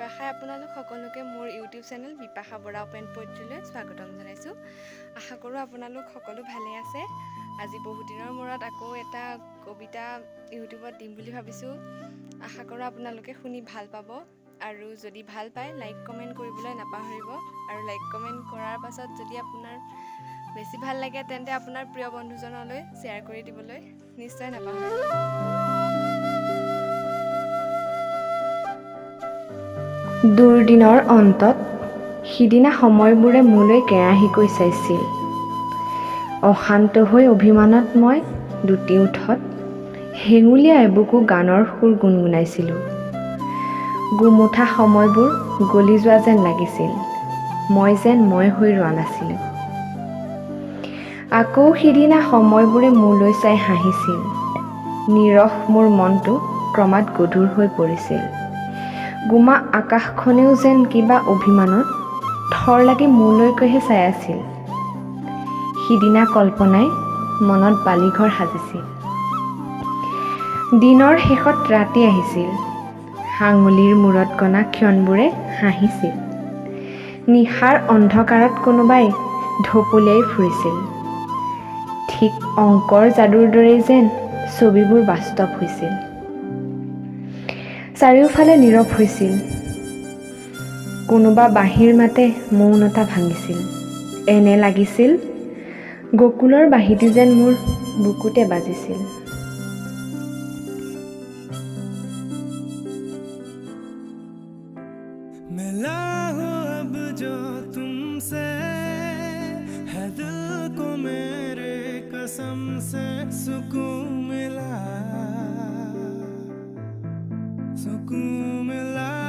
বিপাশাই আপোনালোক সকলোকে মোৰ YouTube channel Bipasha Bora open পইট্ৰিলৈ স্বাগতম জনাইছোঁ। আশা কৰোঁ আপোনালোক সকলো ভালে আছে। আজি বহুদিনৰ মূৰত আকৌ এটা কবিতা ইউটিউবত দিম বুলি ভাবিছোঁ। আশা কৰোঁ আপোনালোকে শুনি ভাল পাব আৰু যদি ভাল পায় লাইক কমেণ্ট কৰিবলৈ নাপাহৰিব। আৰু লাইক কমেণ্ট কৰাৰ পাছত যদি আপোনাৰ বেছি ভাল লাগে, তেন্তে আপোনাৰ প্ৰিয় বন্ধুজনলৈ শ্বেয়াৰ কৰি দিবলৈ নিশ্চয় নাপাহৰিব। দুৰ্দিনৰ অন্তত সিদিনা সময়বোৰে মোলৈ কেৰাহীকৈ চাইছিল। অশান্ত হৈ অভিমানত মই দুটি ওঁঠত হেঙুলীয়া এবুকু গানৰ সুৰ গুণগুণাইছিলোঁ। গোমোঠা সময়বোৰ গলি যোৱা যেন লাগিছিল। মই যেন মই হৈ ৰোৱা নাছিলোঁ। আকৌ সিদিনা সময়বোৰে মোলৈ চাই হাঁহিছিল। নিৰস মোৰ মনটো ক্ৰমাৎ গধুৰ হৈ পৰিছিল। গোমা আকাশখনেও যেন কিবা অভিমানত থৰ লাগি মোলৈকেহে চাই আছিল। সিদিনা কল্পনাই মনত বালিঘৰ সাজিছিল। দিনৰ শেষত ৰাতি আহিছিল। আঙুলিৰ মূৰত গণা ক্ষণবোৰে হাঁহিছিল। নিশাৰ অন্ধকাৰত কোনোবাই ঢপলিয়াই ফুৰিছিল। ঠিক অংকৰ যাদুৰ দৰেই যেন ছবিবোৰ বাস্তৱ হৈছিল। চাৰিওফালে নীৰৱ হৈছিল। কোনোবা বাঁহীৰ মাতে মৌনতা ভাঙিছিল। এনে লাগিছিল গকুলৰ বাঁহীটি যেন মোৰ বুকুতে বাজিছিল। मिला हूँ अब जो तुमसे है, दिल को मेरे कसम से सुकून मिला, सुकून मिला।